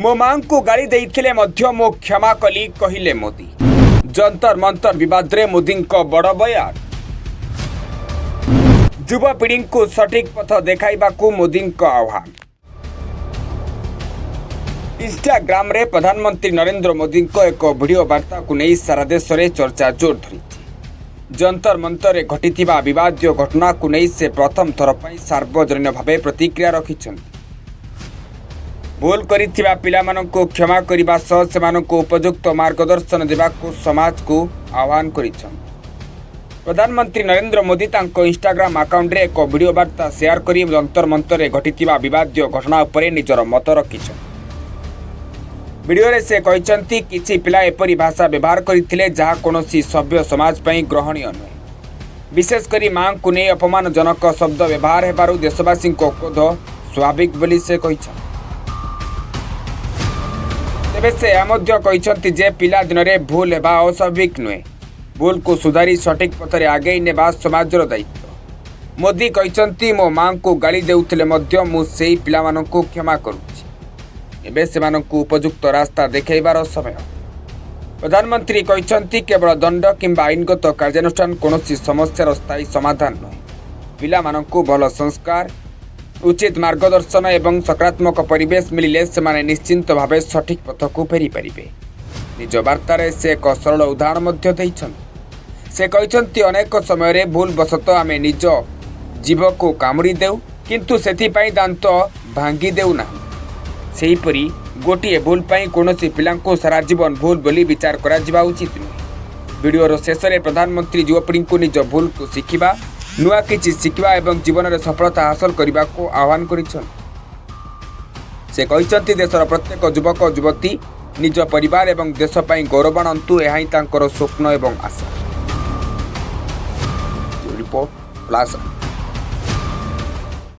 ମୋ ମାଙ୍କୁ ଗାଳି ଦେଇଥିଲେ ମଧ୍ୟ ମୁଁ କ୍ଷମା କଲି, କହିଲେ ମୋଦି। ଯନ୍ତର ମନ୍ତର ବିବାଦରେ ମୋଦିଙ୍କ ବଡ଼ ବୟାନ। ଯୁବପିଢ଼ିଙ୍କୁ ସଠିକ୍ ପଥ ଦେଖାଇବାକୁ ମୋଦିଙ୍କ ଆହ୍ୱାନ। ଇନଷ୍ଟାଗ୍ରାମରେ ପ୍ରଧାନମନ୍ତ୍ରୀ ନରେନ୍ଦ୍ର ମୋଦିଙ୍କ ଏକ ଭିଡ଼ିଓ ବାର୍ତ୍ତାକୁ ନେଇ ସାରା ଦେଶରେ ଚର୍ଚ୍ଚା ଜୋର ଧରିଛି। ଯନ୍ତର ମନ୍ତରରେ ଘଟିଥିବା ବିବାଦୀୟ ଘଟଣାକୁ ନେଇ ସେ ପ୍ରଥମ ଥର ପାଇଁ ସାର୍ବଜନୀନ ଭାବେ ପ୍ରତିକ୍ରିୟା ରଖିଛନ୍ତି। ଭୁଲ କରିଥିବା ପିଲାମାନଙ୍କୁ କ୍ଷମା କରିବା ସହ ସେମାନଙ୍କୁ ଉପଯୁକ୍ତ ମାର୍ଗଦର୍ଶନ ଦେବାକୁ ସମାଜକୁ ଆହ୍ୱାନ କରିଛନ୍ତି। ପ୍ରଧାନମନ୍ତ୍ରୀ ନରେନ୍ଦ୍ର ମୋଦି ତାଙ୍କ ଇନଷ୍ଟାଗ୍ରାମ ଆକାଉଣ୍ଟରେ ଏକ ଭିଡ଼ିଓ ବାର୍ତ୍ତା ସେୟାର କରି ଯନ୍ତର ମନ୍ତରରେ ଘଟିଥିବା ବିବାଦୀୟ ଘଟଣା ଉପରେ ନିଜର ମତ ରଖିଛନ୍ତି। ଭିଡ଼ିଓରେ ସେ କହିଛନ୍ତି, କିଛି ପିଲା ଏପରି ଭାଷା ବ୍ୟବହାର କରିଥିଲେ, ଯାହା କୌଣସି ସଭ୍ୟ ସମାଜ ପାଇଁ ଗ୍ରହଣୀୟ ନୁହେଁ। ବିଶେଷ କରି ମାଙ୍କୁ ନେଇ ଅପମାନଜନକ ଶବ୍ଦ ବ୍ୟବହାର ହେବାରୁ ଦେଶବାସୀଙ୍କ କ୍ରୋଧ ସ୍ୱାଭାବିକ ବୋଲି ସେ କହିଛନ୍ତି। ତେବେ ସେ ଏହା ମଧ୍ୟ କହିଛନ୍ତି ଯେ ପିଲାଦିନରେ ଭୁଲ ହେବା ଅସ୍ୱାଭାବିକ ନୁହେଁ। ଭୁଲକୁ ସୁଧାରି ସଠିକ୍ ପଥରେ ଆଗେଇ ନେବା ସମାଜର ଦାୟିତ୍ୱ। ମୋଦି କହିଛନ୍ତି, ମୋ ମାଙ୍କୁ ଗାଳି ଦେଉଥିଲେ ମଧ୍ୟ ମୁଁ ସେଇ ପିଲାମାନଙ୍କୁ କ୍ଷମା କରୁଛି। ଏବେ ସେମାନଙ୍କୁ ଉପଯୁକ୍ତ ରାସ୍ତା ଦେଖାଇବାର ସମୟ। ପ୍ରଧାନମନ୍ତ୍ରୀ କହିଛନ୍ତି, କେବଳ ଦଣ୍ଡ କିମ୍ବା ଆଇନଗତ କାର୍ଯ୍ୟାନୁଷ୍ଠାନ କୌଣସି ସମସ୍ୟାର ସ୍ଥାୟୀ ସମାଧାନ ନୁହେଁ। ପିଲାମାନଙ୍କୁ ଭଲ ସଂସ୍କାର, ଉଚିତ ମାର୍ଗଦର୍ଶନ ଏବଂ ସକାରାତ୍ମକ ପରିବେଶ ମିଳିଲେ ସେମାନେ ନିଶ୍ଚିନ୍ତ ଭାବେ ସଠିକ୍ ପଥକୁ ଫେରିପାରିବେ। ନିଜ ବାର୍ତ୍ତାରେ ସେ ଏକ ସରଳ ଉଦାହରଣ ମଧ୍ୟ ଦେଇଛନ୍ତି। ସେ କହିଛନ୍ତି, ଅନେକ ସମୟରେ ଭୁଲବଶତଃ ଆମେ ନିଜ ଜିଭକୁ କାମୁଡ଼ି ଦେଉ, କିନ୍ତୁ ସେଥିପାଇଁ ଦାନ୍ତ ଭାଙ୍ଗି ଦେଉନାହୁଁ। ସେହିପରି ଗୋଟିଏ ଭୁଲ ପାଇଁ କୌଣସି ପିଲାଙ୍କୁ ସାରା ଜୀବନ ଭୁଲ ବୋଲି ବିଚାର କରାଯିବା ଉଚିତ ନୁହେଁ। ଭିଡ଼ିଓର ଶେଷରେ ପ୍ରଧାନମନ୍ତ୍ରୀ ଯୁବପିଢ଼ିଙ୍କୁ ନିଜ ଭୁଲକୁ ଶିଖିବା, ନୂଆ କିଛି ଶିଖିବା ଏବଂ ଜୀବନରେ ସଫଳତା ହାସଲ କରିବାକୁ ଆହ୍ୱାନ କରିଛନ୍ତି। ସେ କହିଛନ୍ତି, ଦେଶର ପ୍ରତ୍ୟେକ ଯୁବକ ଯୁବତୀ ନିଜ ପରିବାର ଏବଂ ଦେଶ ପାଇଁ ଗୌରବ ଆଣନ୍ତୁ, ଏହା ହିଁ ତାଙ୍କର ସ୍ୱପ୍ନ ଏବଂ ଆଶା। Report, plaza.